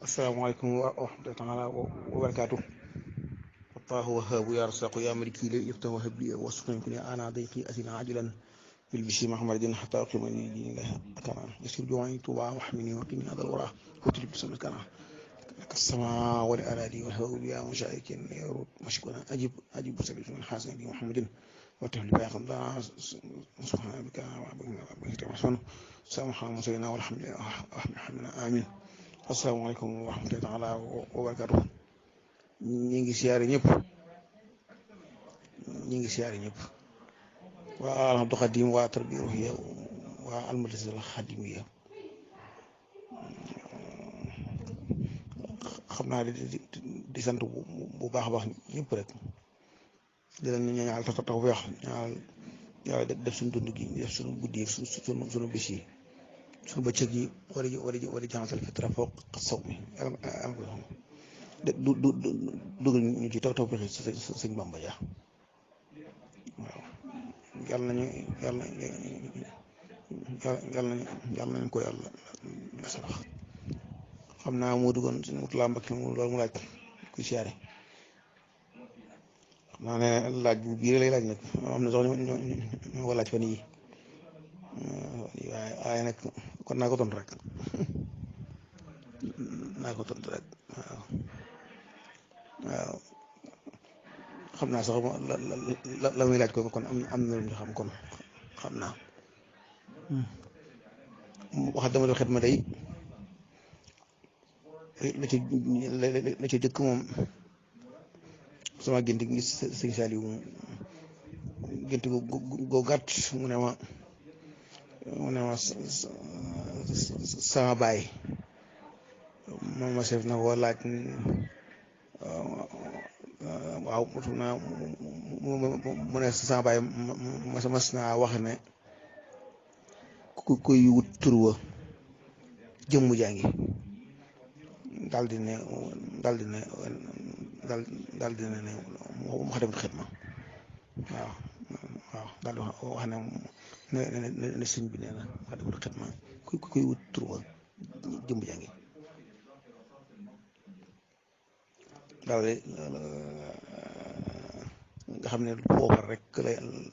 asalaamaaleykum wa rahmatullaahi taala wa barakaatu. Allaahu wahhaabu yaa rasaaqu yaa maliki li yaftahu habli wasqini kuni ana dayqi asina ajilan bil bishri mahmadin hatta qimani dinillahi akana yasir juwani tuba wahmini wa qini adal wara utrib samkana كالسماء والأراضي والهول يا مشاركين يا رب مشكورا أجب سبيل من حسن محمد وتهلي باقي الله سبحان بك وبحمدك سامح مسينا والحمد لله آمين. asalaamaaleykum wa rahmatullaahi taala wa barakaatu. ñi ngi siyaare ñëpp waa Alhamdu Xadim waa tarbiya ruuhiya waa almadrasa xadimiya xam naa di sant bu baax a baax ñëpp rek di leen ñaanal tawfeex ñaanal yàlla def suñu dund gi def suñu guddi yi suñu bis yi suñu bëccëg yi war a jàngal fitra fooq saw mi dugal ñu ci taw pexe sëñ Bamba ja waaw yàlla nañ ko yàlla sarax xam naa moo duggoon suñu wut laa mbakki loolu mu laaj kuy siyaare xam naa ne laaj bu biir lay laaj nag am na sax ñu ko laaj fan yi waaye nag kon naa ko tontu rek waaw xam naa sax la muy laaj ko kon am na lu ñu xam kon xam naa wax dama do xet ma day la ci jëkk moom sama gént gi sëñ Saliou gént go gàtt mu ne ma sama baay moom ma seef na ko laaj waaw mu ne sama baay mas naa wax ne ku koy wut tur wa jëmm jaa ngi daal di ne mu xadamul xidma waaw daal di wax ne sëñ bi nee na xadamul xidma ku koy wut tur wa jëmm jaa ngi daal di nga xam ne foofa rek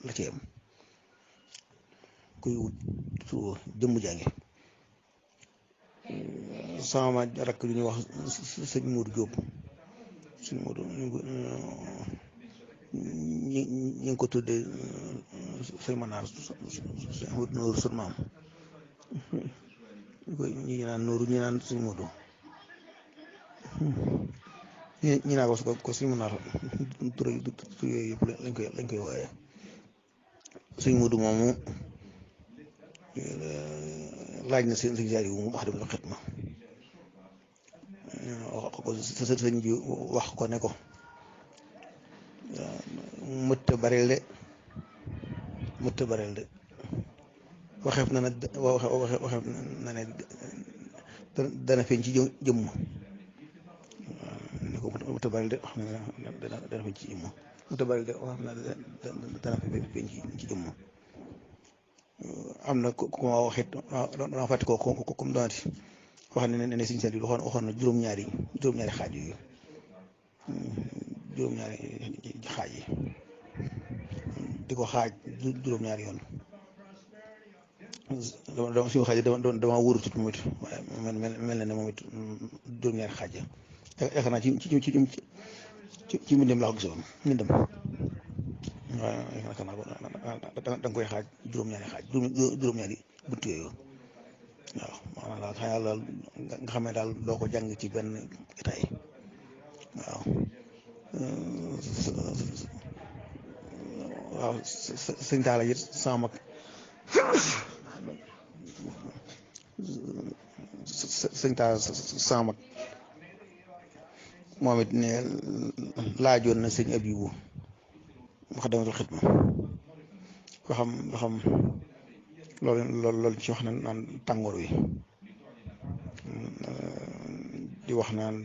la ci am kuy wut tur wa jëmm jaa ngi sama rakk yu ñuy wax sëñ Modou Diop sëñ Modou ñi ngi ko tuddee sëñ Manar sëñ Modou Nour sun maam ñi naan Nour ñi naan sëñ Modou ñi naa ko sëñ Manar tur yooyu yëpp lañ koy wooye sëñ Modou moomu laaj na sëñ Saliou mu wax dem xet ma wax ko sëñ bi wax ko ne ko mëtt bareel de waxeef na ne dana feeñ ci jëmm ne ko mëtt bareel de wax na dana feeñ ci jëmm mëtt bareel de wax na dana feeñ ci jëmm am na ku ma waxit dama fàtte ko comme doonati wax ne Sëñ Saliou waxoon na juróom-ñaari xaaj yooyu juróom-ñaari xaaj yi di ko xaaj juróom-ñaari yoon dama suñu xaaj dama wóorutut moom it waaye mel na ne moom it juróom-ñaari xaaj ya yaakaar naa ci mbindam laa ko gisoon mbindam waaw yaakaar naa ko da nga koy xaaj juróom-ñaari bunt yooyu waaw maanaam daal xëy na daal nga xam ne daal doo ko jàng ci benn état yi waaw waaw sëñ Talla it sama mag sëñ Talla sama mag moom it ne laajoon na sëñ Abibu wax damatul xidma ba xam loolu ci wax naan tàngoor wi di wax naan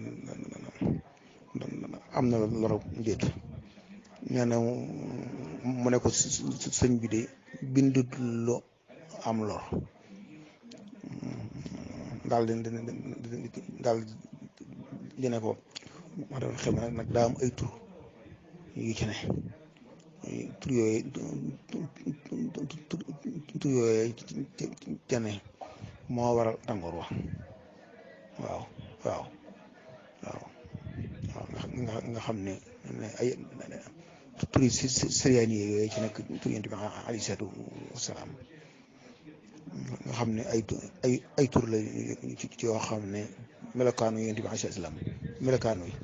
am na loro njëet nee na mu ne ko sëñ bi de bindut lu am lor daal dina ko ma doon xel nag daa am ay tur yu ci ne tur yooyu tur yooyu ca ne moo waral tàngoor wa waaw waaw waaw waaw nga xam ne ay turi siryaani yooyu ci nekk tur yonent bi alayhi salaatu wasalaam nga xam ne ay tur la ci yoo xam ne melokaanu yonent bi alayhi salaam melokaanu yi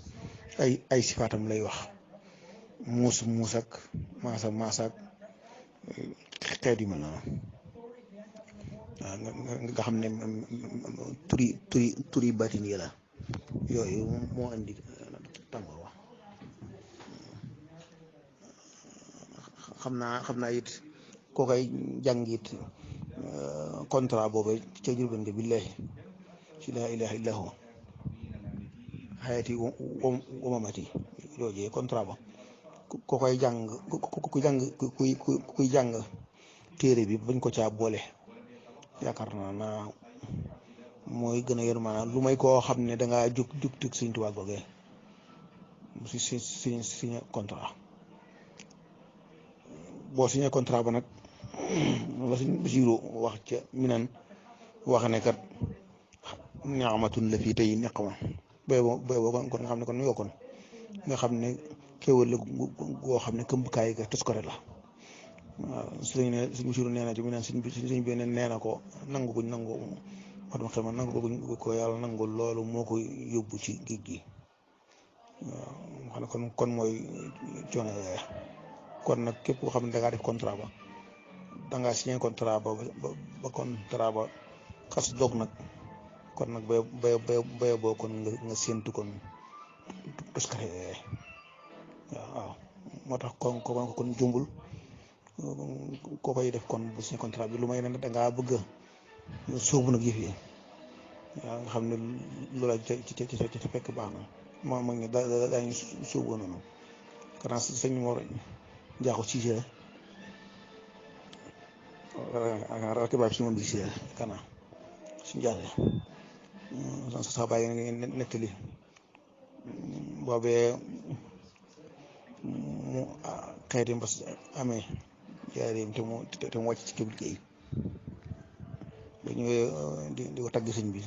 ay sifaatam lay wax muus ak maas ak xeet yu mel noonu waaw nga xam ne turi batin yi la yooyu moo indi tàngoor wax xam naa it koo koy jàng it contrat boobu ca jurbén nga billahi ci laa ilaha illa hu xayati wa mamati loojee contrat ba ko koy jàng kuy jàng téere bi bañ ko caa boole yaakaar naa mooy gën a yor maanaam lu may koo xam ne dangaa jug tig Sëñ Tuubaa googee si signé contrat boo signé contrat ba nag la Sëñ Basiiru wax ca minan wax ne kat ni'matun la fii tey niqma boo kon nga xam ne kon yoo kon nga xam ne xéwal la goo xam ne këmbukaay ga tos ko rek la waaw sëñ Basiiru nee na ci minan sëñ bi nee na ko nangu guñ nangu wax dama xel nangu ko yàlla nangu loolu moo ko yóbbu ci géej gi waaw xam ne kon mooy coono yooya kon nag képp koo xam ne dangaa def contrat ba dangaa signé contrat ba contrat ba xas dog nag kon nag bay boo kon nga séentu kon toskare yooya waaw moo tax kon jumbul koo koy def kon bu signé contrat bi lu may ne dangaa bëgg sóobu nag yëf yi waaw nga xam ne loola ci fekk baax na ma ngi daañu sóobu noonu kanaa sëñ Mor Njaaxu Siise rakk baay si moom bi Siise kanaa suñu jaase sa bàyyi nga nettali boobee mu xeeti mbas amee jaareem te mu wàcc ci kébul géey ba ñëwee di ko tagg sëñ bi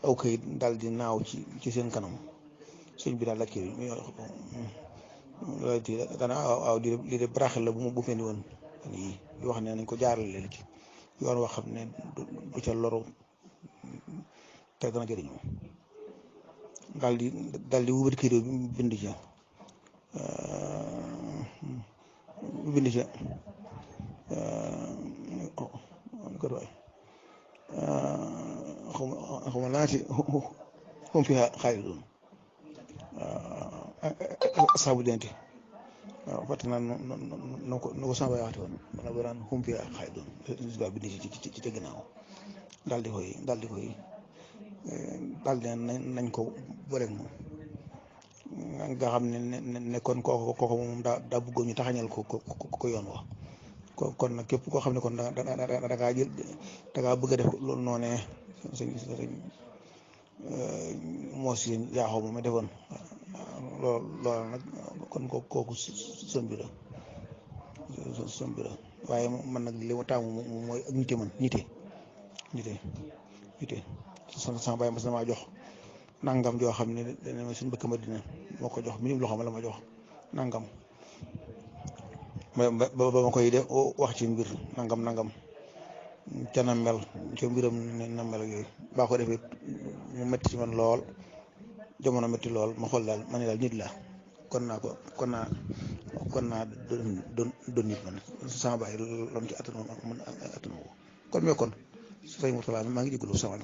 aw kayit daal di naaw ci seen kanam sëñ bi daal la kii dana waaw lii de baraxel la bu fendi woon yi di wax ne nañ ko jaarale leen ci yoon wax xam ne du ca loru te dana jëriñu daal di wubati kayit bind ca kër waay xawma laati hum fiha xaalidun asaabu denti waaw fàtte naa no ko sama bay waxte woon mana ba naan hum fiha xaalidun ba bind ci ca ginnaaw daal di koy nañ ko boleeg moom nga xam ne kon kooku moom daa bëggoon ñu taxañal ko yoon wax kon nag képp koo xam ne kon dangaa jël dangaa bëgg a def loolu noonee sëñ moo si jaaxoo moom ma defoon loolu nag kon kooku sombi la waaye man nag li ma taamu mooy ak nite sama bàyyi mas na maa jox nangam joo xam ne dana ma suñu bëkk Madina moo ko jox mi loxo ma la ma jox nangam ba ma koy def wax ci mbir nangam ca na mel ca mbiram na mel yooyu baa ko defee mu métti ci man lool jamono métti lool ma xool daal ma ne daal nit la kon naa doon nit man sama bàyyi loolu ci attanu ko kon mais kon sëñ Mourtala maa ngi jégalu sama